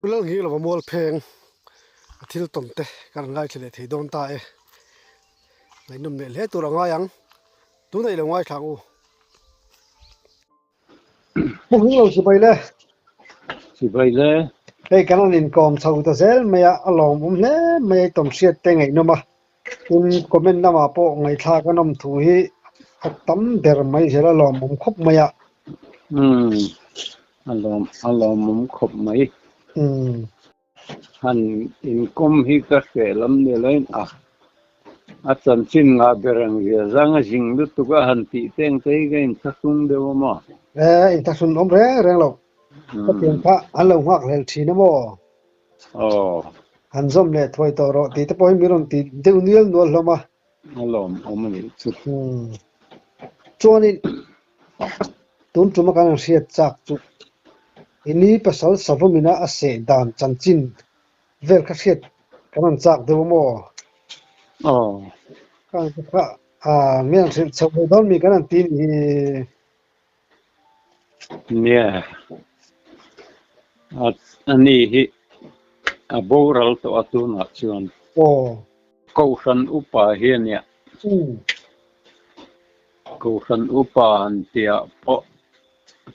Lalnghing lova mual pheng a thil tawn te ka rawn ngaithla leh thei dawn ta e. Ngaihnawm leh hle tur a ngai ang. Tunah i lo ngaithla ang u. Hmuh lo chibai le. Chibai le. Hei kan rawn inkawm chho ta zel mai a, a lawmawm hle mai a, tawm hriat te ngaihnawm a. Tin, comment lamah pawh ngaihthlak a nawm thu hi a tam ber mai zel a lawmawm khawp mai a. Umm, a lawm a lawmawm khawp mai. Umm. Han inkawm hi ka hreh lam ni loin a, a chanchin ngah ber ang zia zang a zing lutuk a han tih teng te hi ka inthlahrung deuh a maw? E, inthlahrun awm reng reng lo. Ka pian kha an lo nghak hlel thin a maw? Aw. Han zawm leh thuai tawh rawh tih te pawh hi min rawn ti deuh nial nual hlawm a. A lawm awm a nih chu. Umm. Chuanin tun tuma kan han hriat chak chu i ni pasal savawmina a seh dan chanchin vel kha hriat kan han chak deuh a maw? Aw. Ka han kha min han hrilh chhoh ve dawn mi kan han ti ni hi. Nia. A ni hi a boral tawh a tunah chuan. Aw. Kohhran upa hi a nia. Kohhran upa han tihah pawh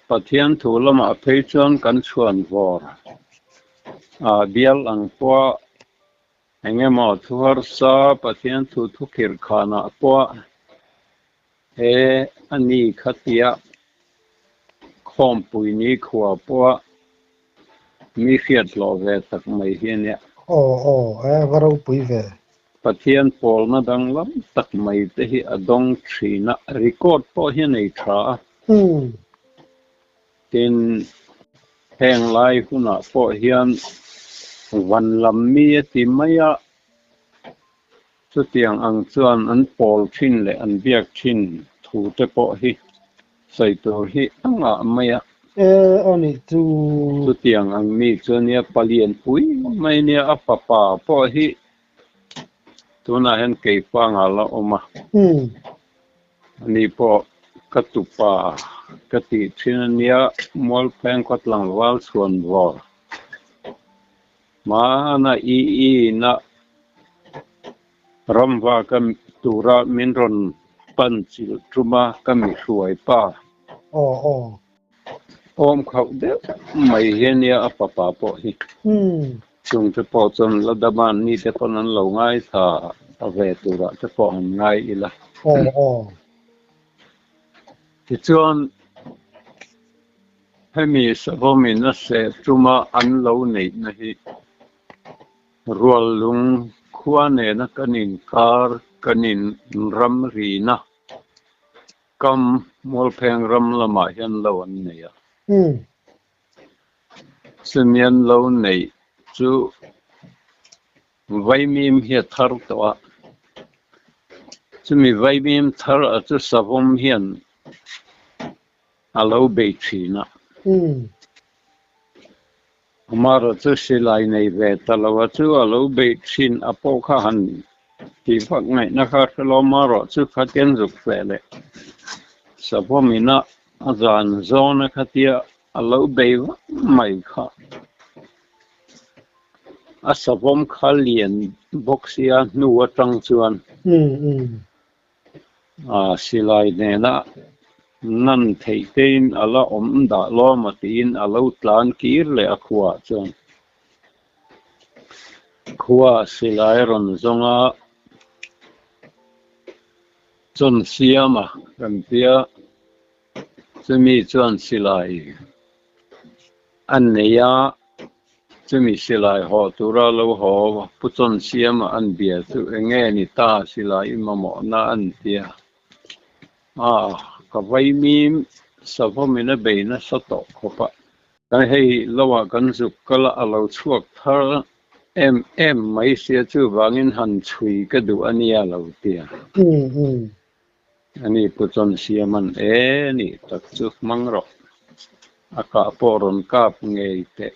Pathian thu lamah phei chuan kan chhuan vawr a bial ang pawha eng emaw thu harsa Pathian thu thukhirh khanah pawha he a ni khatia khawmpui ni khua pawha Mi hriat hlawh ve tak mai hi a nia. Aw aw e va ropui ve. Pathian pawlna danglam tak mai te hi a dawng thin a, record pawh hi a nei tha a. Tin, heng lai hunah pawh hian van lam mi a ti mai a, chutiang ang chuan an pawl thin leh an biak thin thu te pawh hi Sawi tur hi a ngah mai a. E, aw nih chu. Chutiang ang mi chu nia palian pui mai nia a fapa pawh hi tunah hian keifangah la awm a. Ani pawh ka tupa ka tih thin a nia Mualpheng khaw tlangval chhuan vawr. Hmana i ina Ramva ka tura min rawn pan chilh tum a, ka mi hruai pa. Aw aw. Awm khauh deuh mai hi a nia a fapa pawh hi. Chung te pawh chuan la dam a, ni te pawn an lo ngaithla a ve turah te pawh han ngai ila. Aw aw. Tichuan hemi savawmin a seh tuma an lo neihna hi Ruallung khua nena kan inkar, kan inramrina kam Mualpheng ram lamah hian lo an nei a. Chumi an lo neih chu vaimim hi a thar tawh a, chumi vaimim thar a chu savawm hian a lo bei thin a. Amara chu silai nei ve ta lo a chu a lo beih thin a pawh kha han tih vak ngaihna kha hre lo amarawh chu khatian zuk fe leh savawmina a zan zawna khatia a lo bei vak mai kha a savawm kha lian bawk sia hnu atang chuan A silai hnena nan theih tein a la awm dah lawm a tiin a lo tlan kir leh a khuaah chuan. Khua silai rawn zawng a, chawn siam a kan tia, chumi chuan silai a nei a, Chumi silai haw tura lo haw Pu Chawn Siama an bia chu eng nge ni ta silai i mamawhna an ti a. A, ka vaimim savawmin a bei nasa tawh khawp a. Kan hei loah kan zuk kal a, a lo chhuak thar em em mai sia chuvangin han chhui ka duh a nia lo ti a. Ani Pu Chawn Siama'n e nih tak chu hmang rawh. A kah pawh rawn kap ngei teh.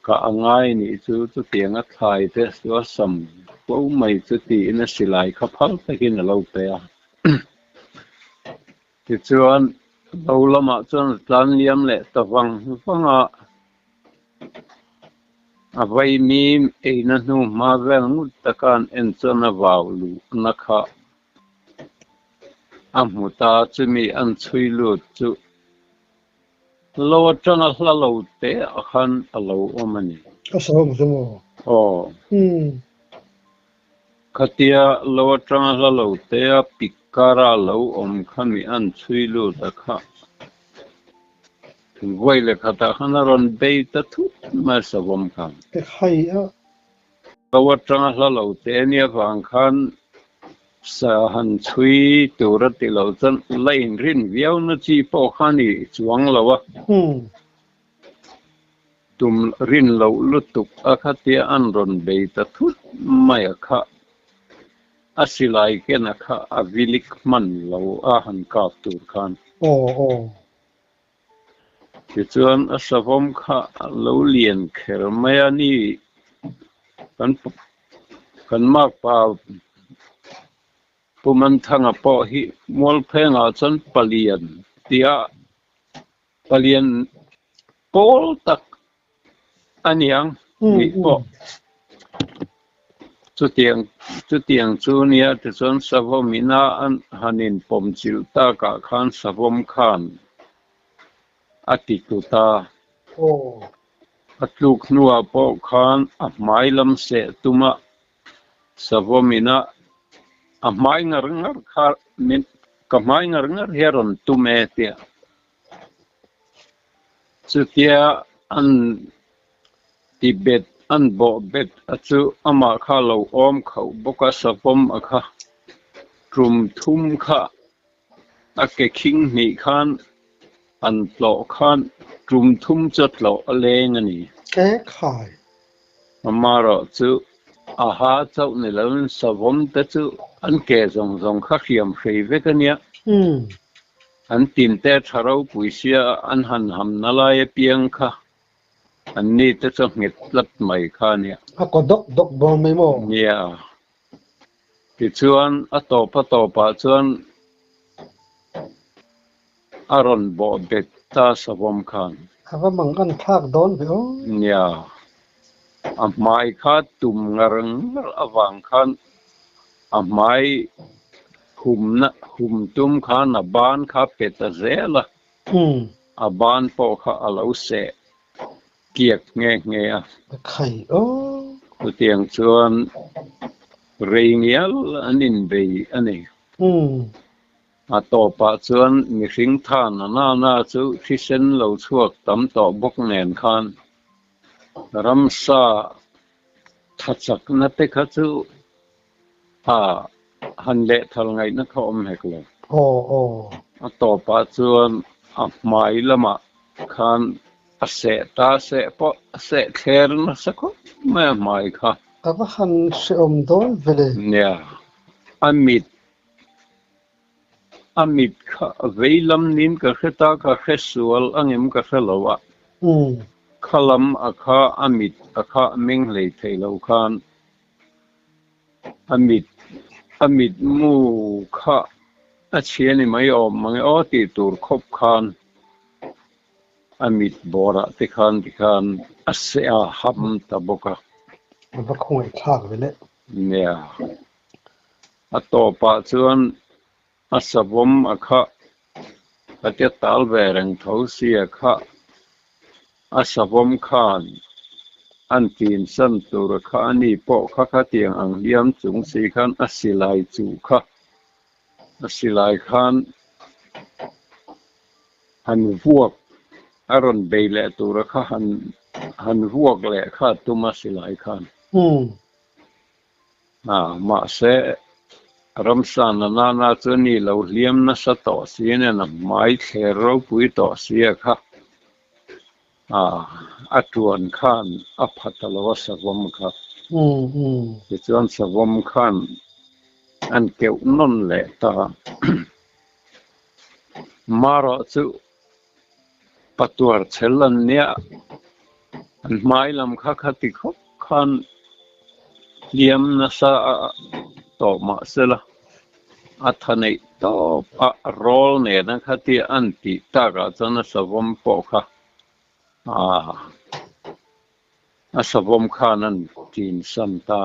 Kah a ngai nih chu chutiang a thlai te chu a sam fo mai chu tiin a silai kha phal takin a lo pe a. Tichuan, lo lamah chuan a tlan liam leh ta vang vang a. A vaimim eina hnu hma vel ngut taka an en chuan a vau luhna kha a hmu ta, chumi an chhui lut chu lo atanga hla lo te ah khan a lo awm a ni. A sawi ang chu maw? Aw. Khatia lo atanga hla lo te a pik kara lo awm kha mi an chhui lut a kha. Vawi leh khatah khan a rawn bei ta thut mai savawm khan. Ka khai a. Lo atanga hla lo te ania vang khan sa han chhui tur a ti lo chuan la inrin viau na chi pawh kha a ni chuang lo a. Tum rin loh lutuk a khatia an rawn bei ta thut mai a kha. A silai ken a kha a vilik hman lo a han kap tur khan. Aw aw. Tichuan a savawm kha a lo lian kher mai a ni. Kan kan makpa Pu Manthanga pawh hi Mualphengah chuan palian tia palian pawl tak a niang nih pawh chutiang chutiang chu nia tichuan savawm ina an han inpawm chilh takah khan savawm khan a ti tlut a. A tluk hnuah pawh khan a hmai lam seh tuma savawm ina a hmai ngar ngar kha min ka hmai ngar ngar hi a rawn tum e tia. Chutia an ti bet, an bawh bet a chu amah kha a lo awm khauh bawk a, savawm a kha tum thum kha a ke khing hnih khan an tlawh khan tum thum chu a tlawh a leng a ni. Ke khai. Amaherawh chu a ha chauh ni loin savawm te chu an ke zawng zawng kha hriam hrei vek a nia. An tinte a tha ropui sia an han hamna lai apiang kha an ni te chu a nghet tlat mai kha a nia. A kaw dawk dawk dawn mai maw? Nia. Tichuan a tawp a tawpah chuan a rawn bawh bet ta savawm khan. A va mang an thlak dawn ve aw. Nia. A hmai kha tum ngar ngar avang khan a hmai humna hum tum khan a ban kha pe ta zel a, a ban pawh kha a lo seh kiak nghe nghe a. A khai aw. Chutiang chuan rei ngial an inbei a ni. A tawpah chuan mihring than a nana chu thisen lo chhuak tam tawh bawk nen khan ramsa tha chakna te kha chu a han lehthal ngaihna kha awm hek lo. A tawpah chuan a hmai lamah khan a seh ta seh pawh a seh thler nasa khawp mai a hmai kha. A va han hrehawm dawn vele. Nia, a mit A mit kha vei lam nin ka hre ta, ka hre sual angem ka hre lo a. Kha lam a kha a mit a kha meng hlei thei lo khan a mit a mit mu kha a chhia ni mai awm mange aw tih tur khawp khan a mit bawrah te khan tikhan a seh a ham ta bawk a. A va khawngaih thlak ve le. Nia. A tawpah chuan a savawm a kha a tia tal ve reng tho si a kha a savawm khan an tinsan tur a kha a ni pawh kha khatiang ang hliam chung si khan a silai chuh kha a silai khan han vuak a rawn bei leh tur a kha han han vuak leh kha a tum a silai khan. A, mahse, ramsa na nana chu ni lo hliam nasa tawh si nen a hmai thler ropui tawh si a kha. A, a tuan khan a pha ta lo a savawm kha. Tichuan savawm khan an keuh nawn leh ta. Marawh chu patuar chhel an nia, an hmai lam kha khati khawp khan hliam nasa tawh mah sela a tha neih tawp a rawl nena khati an tih takah chuan a savawm pawh kha a. A savawm khan an tin san ta.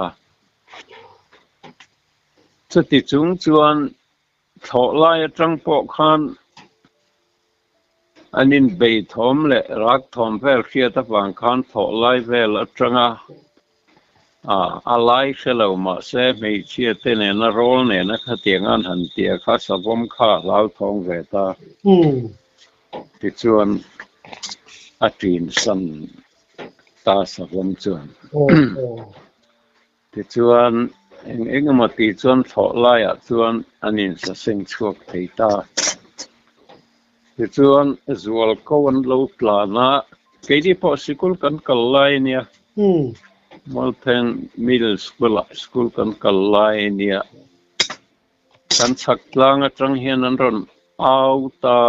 Chuti chung chuan thlawh lai atang pawh khan an inbei thawm leh rak thawm vel hriat avang khan thlawh lai vel atanga a lai hre lo mahse hmeichhia te nena rawl nena khatiang an han tia kha savawm kha a hlauthawng ve ta. Tichuan a ṭin san ta savawm chuan. Tichuan, eng eng emaw tih chuan thlawh laiah chuan an insaseng chhuak thei ta. Tichuan, zual ko an lo tlan a, keini pawh sikul kan kal lai a nia. Mualpheng Middle School-ah school kan kal lai a nia. Kan chhak tlang atang hian an rawn au ta.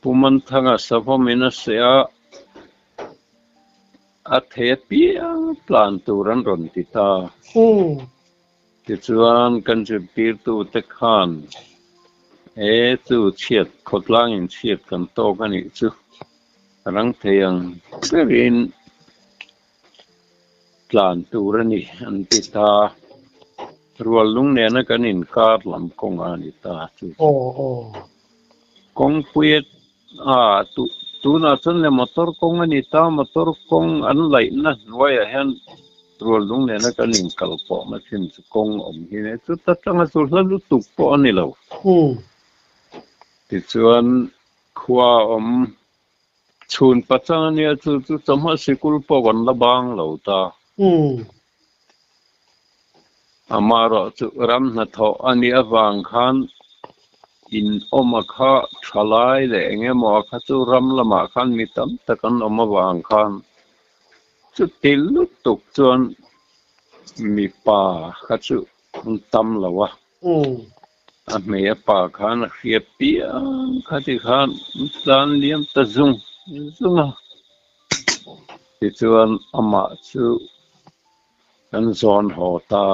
Pu Manthanga savawmin a seh a, a thei apiang tlan tur an rawn ti ta. Tichuan kan zirtirtute khan he chu chhiat khawtlangin chhiat kan tawk a nih chu rang thei ang berin tlan tur a ni an ti ta. Rual lung nena kan inkar lam kawng a ni ta chu. Kawngpui a tunah chuan le motor kawng a ni ta, motor kawng an laihna hnuaiah hian rual lung nena kan inkal pawh na thin chu kawng awm hi nia, chuta tanga chu hla lutuk pawh a ni lo. Tichuan khua a awm Chhun pachang a nia chu chu chawhma sikul pawh kan la bang lo ta. Amaherawh chu ram hnathawh a nih avang khan in awm a kha tha lai leh eng emaw a kha chu ram lamah khan mi tam tak an awm avang khan chuti lutuk chuan mipa kha chu an tam lo a. A hmei a pa khan a hria piang kha ti khan tlan liam ta zung zung a. Tichuan amah chu kan zawn haw ta.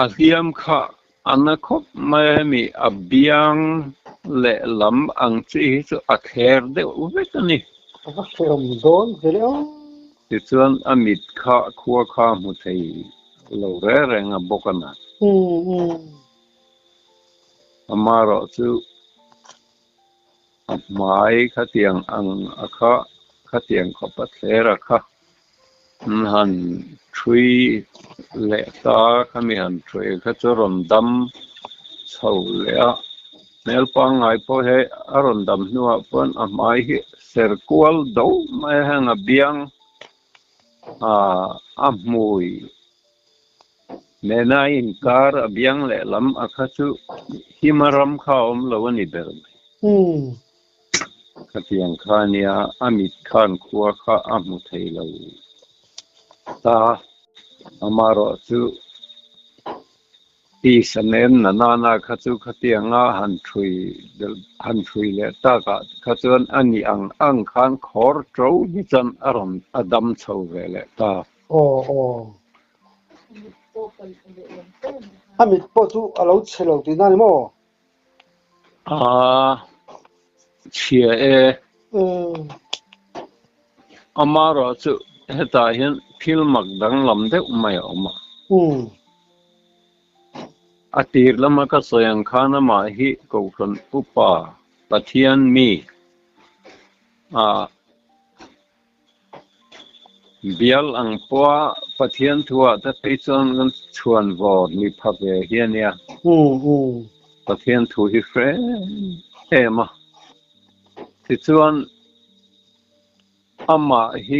A hliam kha a na khawp mai a, hemi a biang leh lam ang chi hi chu a thler deuh vek a ni. A va hrehawm dawn ve le aw. Tichuan a mit kha khua kha hmu thei lo reng reng a bawk a na. Amaherawh chu a hmai khatiang ang a kha khatiang khawp a thler a kha an han thui leh ta khami han thui kha chu rawn dam chho leh a hmel pangngai pawh hi a rawn dam hnuah pawn a hmai hi ser kual do mai a heng a biang ah a hmui nena inkar a biang lehlam a kha chu hima ram kha a awm lo a ni ber mai. Khatiang kha nia a mit khan khua kha a hmu thei lo ta. Amaherawh chu tisa nem na nana kha chu khatianga han thui han thui leh takah kha chuan a ni ang ang khan khawr to hi chuan a rawn a dam chho ve leh ta. Aw aw. A mit pawh chu a lo chhe lo tihna a ni maw? A chhia e. Amaherawh chu hetah hian thil mak danglam deuh mai a awm a. A tir lama ka sawi ang khan amah hi Kohhran upa Pathian mi a Bial ang pawha Pathian thuah te phei chuan kan chhuan vawr ni pha ve hi a nia. Pathian thu hi hre em a. Tichuan amah hi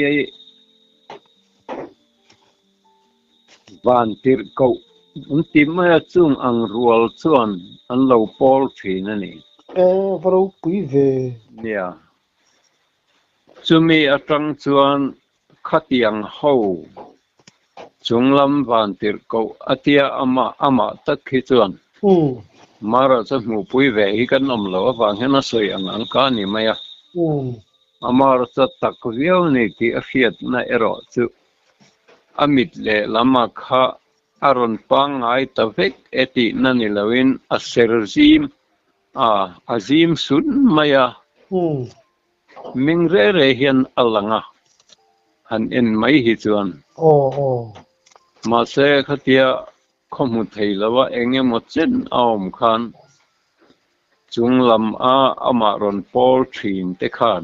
van tirh koh an ti mai a, chung ang rual chuan an lo pawl thin a ni. E, va ropui ve. Nia. Chumi atang chuan khatiang ho chunglam van tirh koh a tia amah amah tak hi chuan Mara chu hmuhpui ve hi kan awm loh avang hian a sawi ang ang ka ni mai a. Amara chu a tak viau a ni tih a hriatna erawh chu a mit lehlam a kha a rawn pangngai ta vek e tihna ni loin a ser zim a, a zim sun mai a. Ming re re hian a lang a, han en mai hi chuan. Mahse khatia khaw hmu thei lo a eng emaw chen a awm khan chung lam a amah rawn pawl thin te khan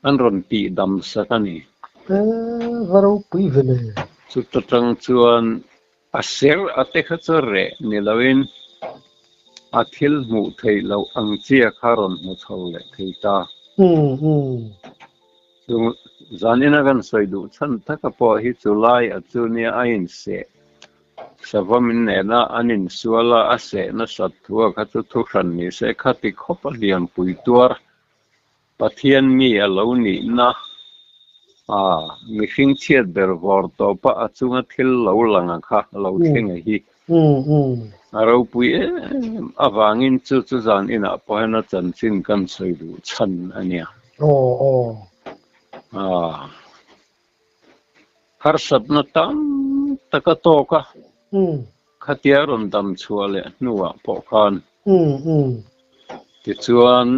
an rawn tih dam sak a ni. E, va ropui ve le. Chuta tang chuan a ser a te kha chu reh ni loin a thil hmuh theih loh ang chia kha rawn hmu chho leh thei ta. Chu zanina kan sawi duh chhan taka pawh hi chu lai a chu nia a inseh sava min nena an insual a, a seh nasat thu a kha chu thu hran ni se khati khawp a lianpui tuar Pathian mi a lo nihna a mihring chhiat ber vawr tawpa a chunga thil lo lang a kha lo thleng a hi. A ropui em avangin chu chu zan inah pawh hian a chanchin kan sawi duh chhan a nia. Harsatna tam tak a tawk a, khatia rawn dam chhuah leh hnuah pawh khan. Tichuan,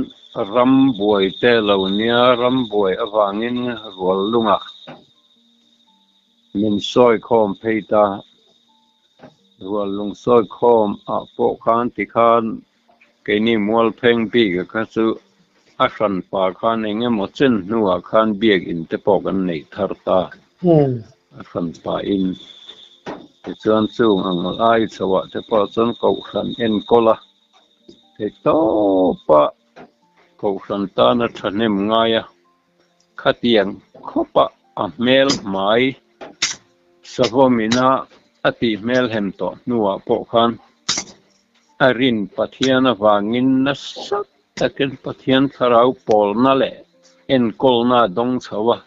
ram buai te lo nia, ram buai avangin rual lungah min sawi khawm phei ta. Rual lung sawi khawm ah pawh khan tikhan keini mualpheng bik a kha chu a hranpa khan eng emaw chen hnuah khan biakinn te pawh kan neih thar ta a hranpa in. Tichuan chung ang lai chhoah te pawh chuan kohhran enkawl a theihtawpa kohhran tana thahnem ngai a. Khatiang khawpa a hmel hmai savawmina a tih hmel hem tawh hnuah pawh khan a rin Pathian avangin nasa takin Pathian thlarau pawlna leh enkawlna a dawng chho a.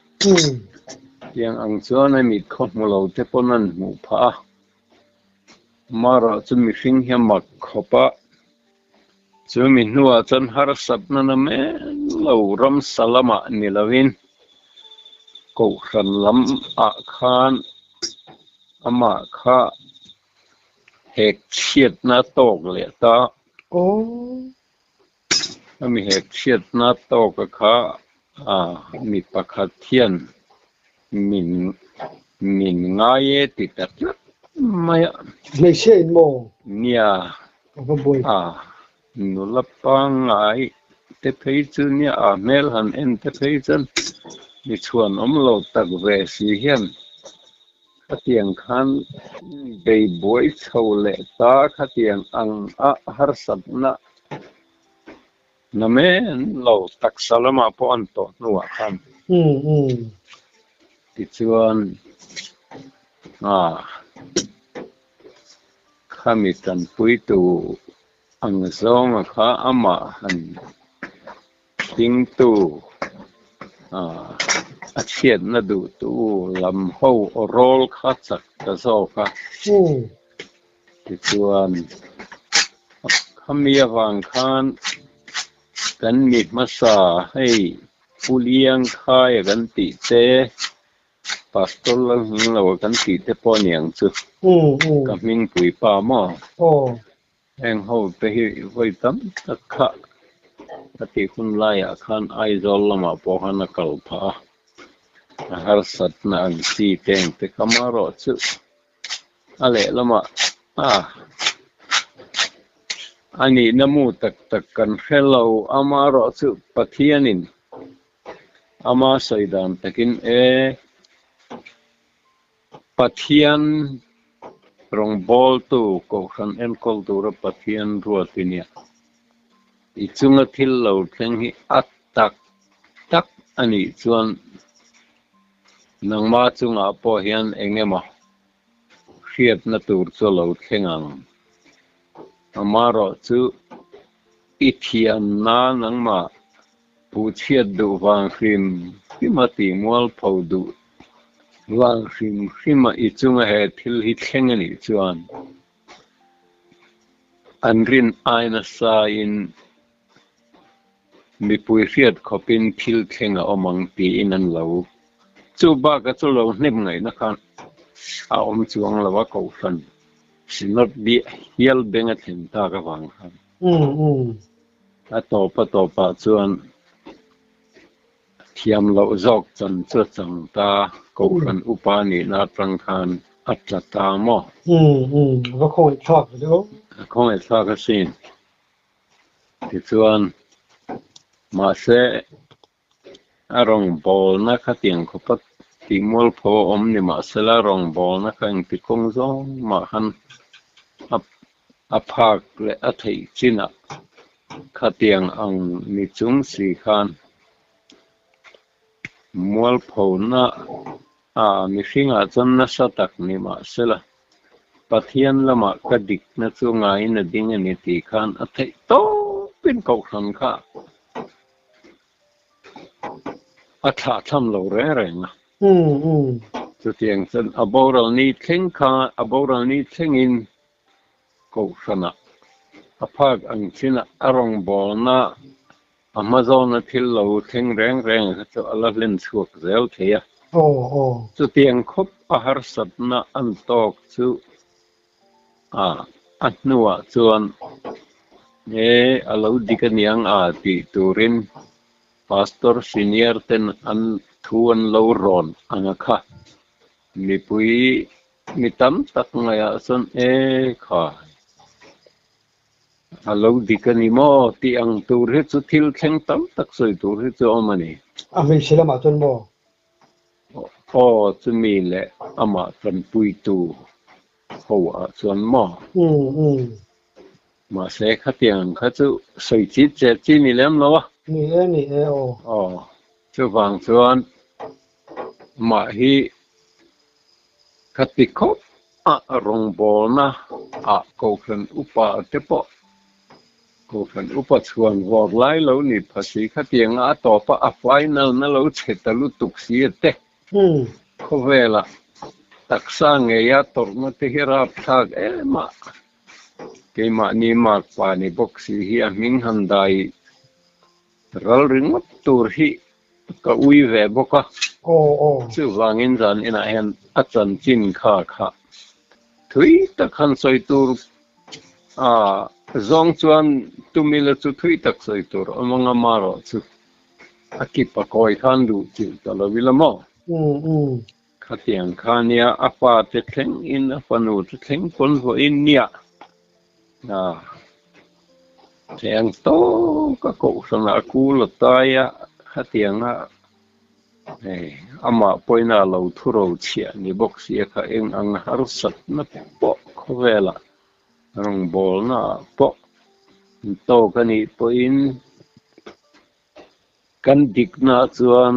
Tiang ang chuan a mit khaw hmu lo te pawn an hmuh phah a. Amaherawh chu mihring hi a mak khawp a. Chumi hnuah chuan harsatna na men lo ramsa lamah ni loin Kohhran lamah khan amah kha hek chhiatna tawk leh ta. Ami hek chhiatna tawka kha mi pakhat hian min min ngai e ti ta tlat mai a. Hmeichhia in maw? Nia. Ka va buai. A, nula pangngai te phei chu nia a hmel han en te phei chuan mi chhuan awm lo tak ve si hian khatiang khan bei buai chho leh ta khatiang ang a harsatna Na men lo taksa lamah pawh an tawh hnuah khan tichuan khami tanpuitu ang zawnga kha amah han dingtu a chhiatna duhtu lam ho rawl kha chak ta zawk a. Tichuan, khami avang khan kan mi hmasa hei Pu Liang Khaia kan tih te, Pastor Lalhngingloa kan tih te pawh a ni ang chu. Ka hmingpui pa maw? Heng ho te hi vawi tam tak kha a tih hun laiah khan Aizawl lamah pawh khan a kal phah a, a harsatna ang chi te engte kha marawh chu A lehlamah a a nihna mu tak tak kan hre lo, amaherawh chu Pathianin ama sawi dan takin e, Pathian rawngbawltu Kohhran enkawl tura Pathian ruat i nia. I chunga thil lo thleng hi a tak tak a nih chuan Nangma chungah pawh hian eng emaw hriatna tur chu a lo thleng ang. Amaherawh chu i thiamna nangmah puhchhiat duh vang hrim hrima tih mualpho duh vang hrim hrima i chunga he thil hi thleng a nih chuan an rin ai nasain Mipui hriat khawpin thil thleng a awm ang tiin an lo. Chu baka chu lo hnem ngaihna khan a awm chuang lo a, Kohhran Synod hial beng a thlen tak avang khan a tawp a tawpah chuan. Thiam loh zawk chan chu a chang ta, Kohhran upa nihna atang khan a tla ta maw? Umm umm, va khawngaih thlak ve deuh. A khawngaih thlak asin. Tichuan, mahse a rawngbawlna khatiang khawpa tih mualpho a awm ni mahsela rawngbawlna kha engti kawng zawng mah khan a a phak leh a theih chinah khatiang ang ni chung si khan mualphona a mihringah chuan nasa tak ni mahsela Pathian lamah ka dikna chu ngaiin a ding a ni tih khan a theih tawpin kohhran kha a thlah tham lo reng reng a. Chutiang chuan a boral ni thleng kha a boral ni thlengin kohhranah a phak ang chinah a rawngbawlna a hma zawna thil lo thleng reng reng kha chu a la hlen chhuak zel thei a. Chutiang khawp a harsatna an tawk chu a a hnuah chuan he a lo dik aniang a tih turin Pastor senior ten an thu an lo rawn ang a kha. Mipui mi tam tak ngaiah chuan e kha a lo dik a ni maw tih ang tur hi chu thil thleng tam tak sawi tur hi chu a awm a ni. A hmeichhe lamah chuan maw? Aw chumi leh amah tanpuitu ho ah chuan maw? Mahse khatiang ang kha chu sawi chit chet chi ni lem lo a. Ni e, ni e aw. Aw, chuvang chuan mah hi khati khawp a rawngbawlna ah Kohhran upa te pawh Kohhran upa chhuan vawr lai lo ni phasi khatiang a tawp a a final na lo chhe ta lutuk si a te. Khawvela taksa ngeia tawrhna te hi rapthlak em a. Keimahni makpa ni bawk si hi a hming han dai ral ringawt tur hi ka ui ve bawk a. Chuvangin zan inah hian a chanchin kha kha thui tak han sawi tur a zawng chuan tumila chu thui tak sawi tur awm anga marawh chu a kip a kawi khan duh chilh ta lo ila maw? Khatiang kha nia a fa te thleng in a fanu te thleng pawn vawiin nia thiang tawk a kohhran ah kul a tai a khatiang a hei amah pawhin a lo thu ro chhiah ni bawk sia kha eng ang harsatna pawh khawvel ah rawngbawlna ah pawh tawk a nih pawhin Kan dikna chuan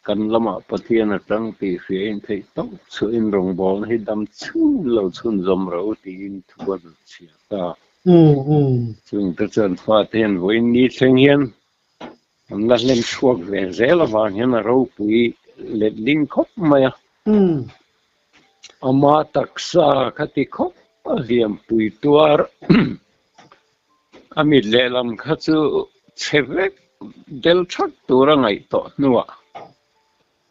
kan lamah Pathian a tang tih hria in theih tawp chhuahin rawngbawlna hi dam chhun lo chhunzawm ro tiin thu a rawn chhiar ta. Chungte chuan fate hian vawiin ni thleng hian an la hlen chhuak ve zel avang hian a ropui letling khawp mai a. Ama taksa kha ti khawp a hliampui tuar A mit lehlam kha chu chhe vek del thak tur a ngaih tawh hnuah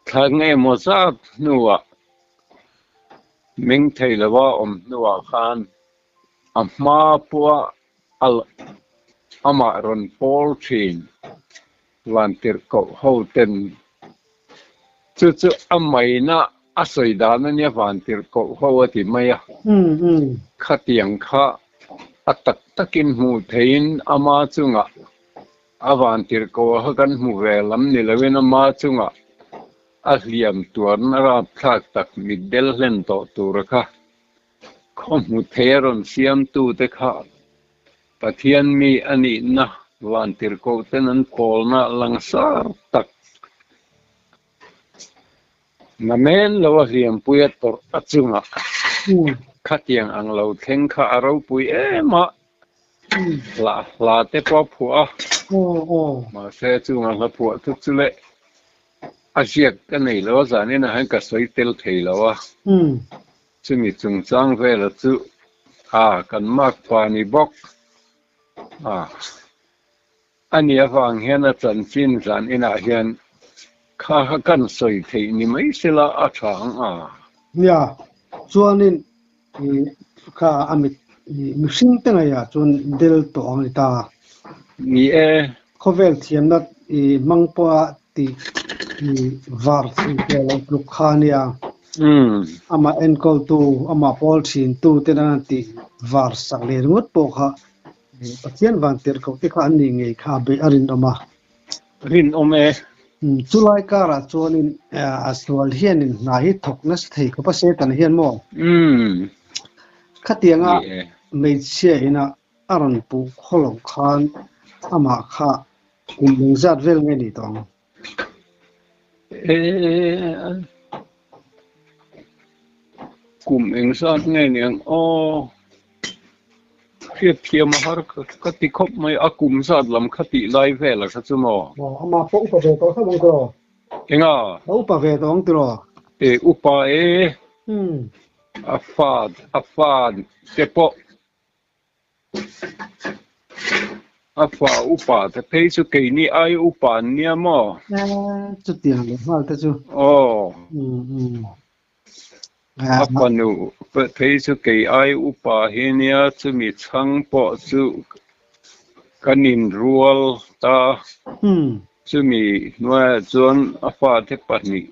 thla nge maw zat hnuah meng thei lova awm hnuah khan a hma pawha amah rawn pawl thin vantirhkoh ho ten chu chu a maina a sawi dan a nia vantirhkoh ho a ti mai a, khatiang kha a tak takin hmuh theihin ama chungah a vantirhkoh kha kan hmu ve lam ni loin ama chungah a hliam tuarna rapthlak tak mitdel hlen tawh tura kha khaw hmu thei a rawn siamtute kha Pathian mi a nihna vantirhkoh ten an pawlna langsar tak namen lo a hliampui a tawrh a chungah khatiang ang lo thleng kha a ropui em a, hla hla te pawh a phuah a, mahse chunga hla phuah chu chu leh a ziak ka nei lo a, zaninah hian ka sawi tel thei lo a. Chumi chungchang vela chu a kan makpa ni bawk a, a ni avang hian a chanchin zan inah hian kha kha kan sawi theih ni mai sela a tha ang a. Nia, chuanin kha a mit mihring te ngeiah chuan del tawh ang a ni ta. Ni e. Khawvel thiamna i hmang pawha tih. Var thil te a lo tluk kha a nia. Amah enkawltu, amah pawl thintu ten an han tih var sak leh ringawt pawh kha Pathian van tirh koh te kha an nih ngei kha a beih a rinawm a. Rinawm e. Chulai karah chuanin a sual hianin hna hi thawk nasa thei khawp a Satan hian maw? Khatianga hmeichhia ina a rawn puh khaw loh khan amah kha kum engzat vel nge nih tawh ang? Kum engzat nge ni ang aw? Hriat thiam a har ka ti khawp mai a kum zat lam kha tih lai vel a kha chu maw? Aw amah pawh upa ve tawh hlauh ang tiraw? Enga? A upa ve tawh ang tiraw? E upa e. A fa a fa te pawh A fa upa te phei chu keini ai upa an nia maw? Chutiang leh nghal te chu. Aw. A fanu phei chu kei ai upa hi nia chumi chhang pawh chu kan inrual ta. Chumi hnuaiah chuan a fate pahnih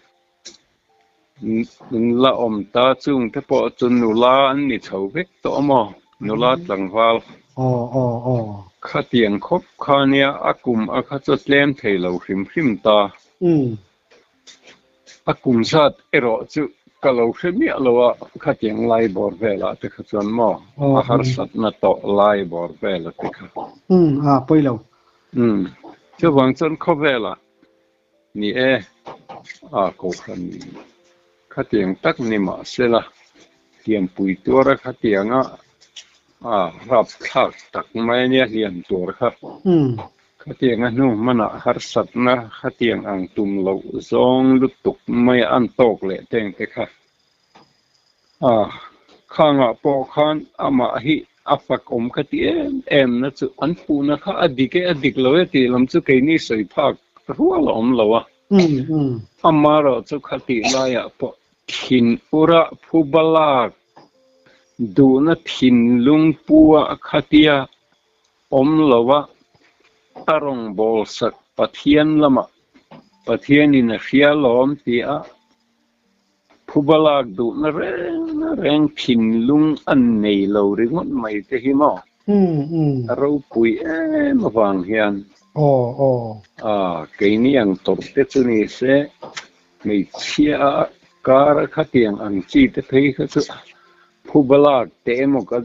Nula awm ta chung te pawh chu nula an ni chho vek tawh a maw? Nula tlangval. Aw aw aw. Khatiang khawp kha nia a kum a kha chu tlem thei lo hrim hrim ta. A kum zat erawh chu ka lo hre miah lo a, khatiang lai bawr velah te kha chuan maw a harsatna tawh lai bawr vela te kha. Umm a pawi lo. Umm chuvang chuan khawvelah Ni e, a kohhran khatiang tak ni mah sela, hliampui tuara khatianga a rapthlak tak mai ania hliam tur kha. Khatianga hnu hmanah harsatna khatiang ang tum loh zawng lutuk mai an tawk leh teng te kha. A, khangah pawh khan amah hi a fak awm ka ti em em na chu an puhna kha a dik e a dik lo e tih lam chu keini sawi phak rual a awm lo a. Amaherawh chu khatih laiah pawh thin ura phuba lak duhna thinlung pua khatia awm lo a, a rawngbâwl sak Pathian lamah Pathianin a hria lawm tih a Phuba lak duhna reng reng thinlung an nei lo ringawt mai te hi maw? A ropui em avang hian a keini ang tawrh te chu ni se hmeichhia kar a khatiang ang chi te phei kha chu phuba lak te emaw ka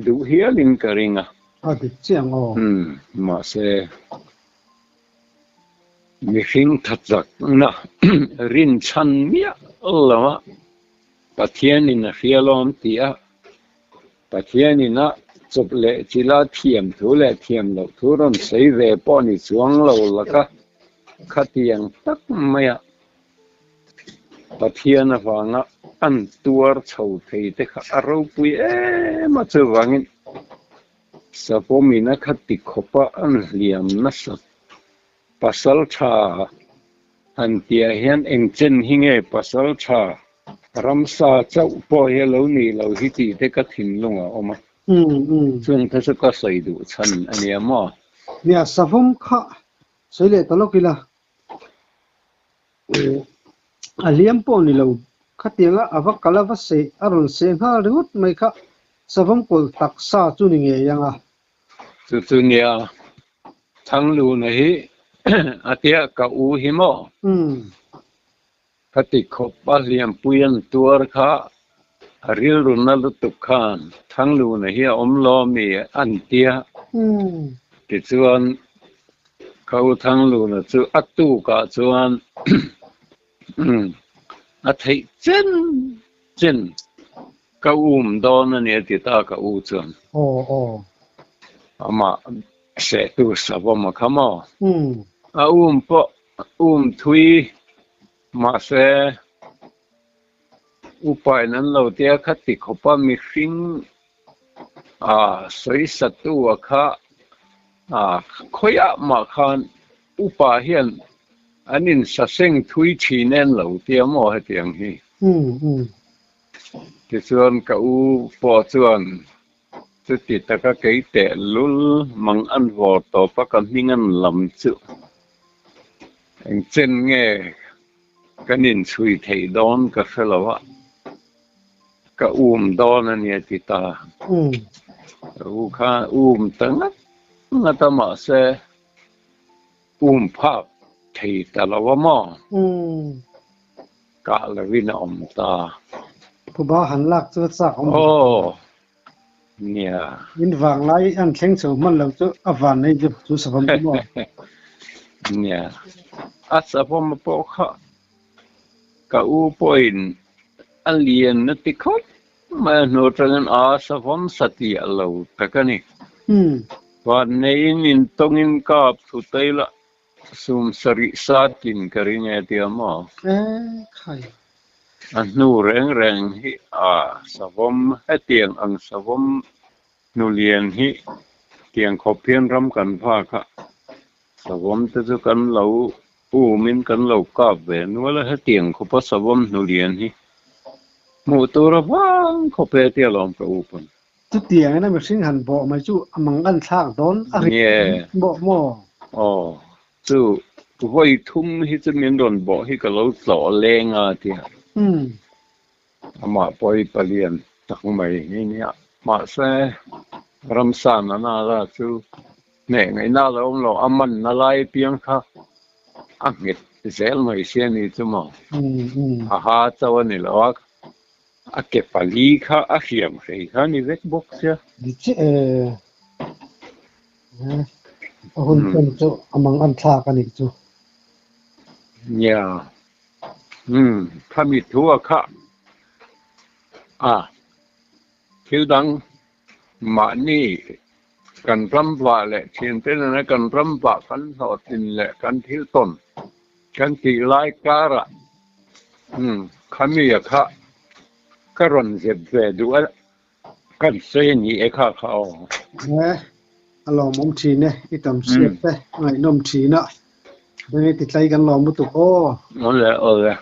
duh hialin ka ring a. A dik chiang aw. Mahse. Mihring thatchakna rinchhan miah lo a, Pathianin a hria lawm tih a, Pathianin a chawp leh chila thiam thu leh thiam loh thu rawn sawi ve pawh ni chuang lo laka khatiang tak maia Pathian avanga an tuar chho thei te kha a ropui em a, chuvangin Savawmina kha ti khawpa an hliam nasat pasal tha han tihah hian eng chen hi nge pasal tha ramsa chauh pawh hi a lo nih loh hi tih te ka thinlung a awm a. Chung te chu ka sawi duh chhan a nia maw? Nia, savawm kha sawi leh ta lawk ila. A hliam pawh ni lo, khatianga a va kal a va seh a rawn seh nghal ringawt mai kha savawm kawlh taksa chu ni ngei ang a. Chu chu nia, Thangluna hi a tia ka u hi maw? Khati khawp a hliampui an tuar kha a rilru na lutuk khan Thangluna hi a awm lo ami an tia. Tichuan Ka u Thangluna chu a tukah chuan a theih chen chen ka um dawn a ni a ti ta ka u chuan. Amah sehtu savawm a kha maw? A um pawh um thui mahse upain an lo tia kha ti khawpa mihring a sawisatu a kha a khawiah mah khan upa hian an insaseng thui thin en lo tia maw hetiang hi. Tichuan ka u pawh chuan chuti taka kei teh lul mang an vawr tawp a ka hming an lam chu engchen nge. Kan inchhui theih dawn ka hre lo a, ka um dawn a nia ti ta. Ka u kha um ta ngat ngat a mahse um phak thei ta lo a maw? Kah lovin a awm ta. Phuba han lak chu a chak awm. Aw nia. In vang lai an thleng chho hman lo chu a van nei chu chu savawm chu maw? Nia. A savawm pawh kha ka u pawhin a lian na ti khawp mai a hnu atangin a savawm satliah lo tak a ni. Van neiin intawngin kap thu taila Sum sarih satin ka ring e tia maw? A hnu reng reng hi a savawm hetiang ang savawm hnulian hi tiang khawp hian ram kan vak a, savawm te chu kan lo umin kan lo kap ve nual a, hetiang khawpa savawm hnulian hi hmuh tur a vang khawp e tia lawm ka u pawn. Chutiang ina mihring han bawh mai chu a mang an thlak dawn a ri bawh maw? Aw, chu vawi thum hi chu min rawn bawh hi ka lo tlawh leng a tia. Amah pawh hi palian tak mai hi nia. Mahse, ramsa nana la chu hneh ngaihna a lo awm lo, a manna lai apiang kha a nghet zel mai sia ni chu maw? A ha chauh a ni lo a. A ke pali kha a hriam hrei kha a ni vek bawk sia. Ni chiah e. A hun tawn chu a mang an thlak a nih chu. Nia. Umm khami thu a kha a thil dang mahni kan ram vah leh thiante nena kan ram vah kan hlawhtlin leh kan thil tawn kan tih lai karah umm khami a kha ka rawn zep ve duh a kan sawi a ni e kha kha aw. He a lawmawm thin e, i tam hriat te a ngaihnawm thin a, beng i ti tlai kan lawm lutuk aw. Awle awle.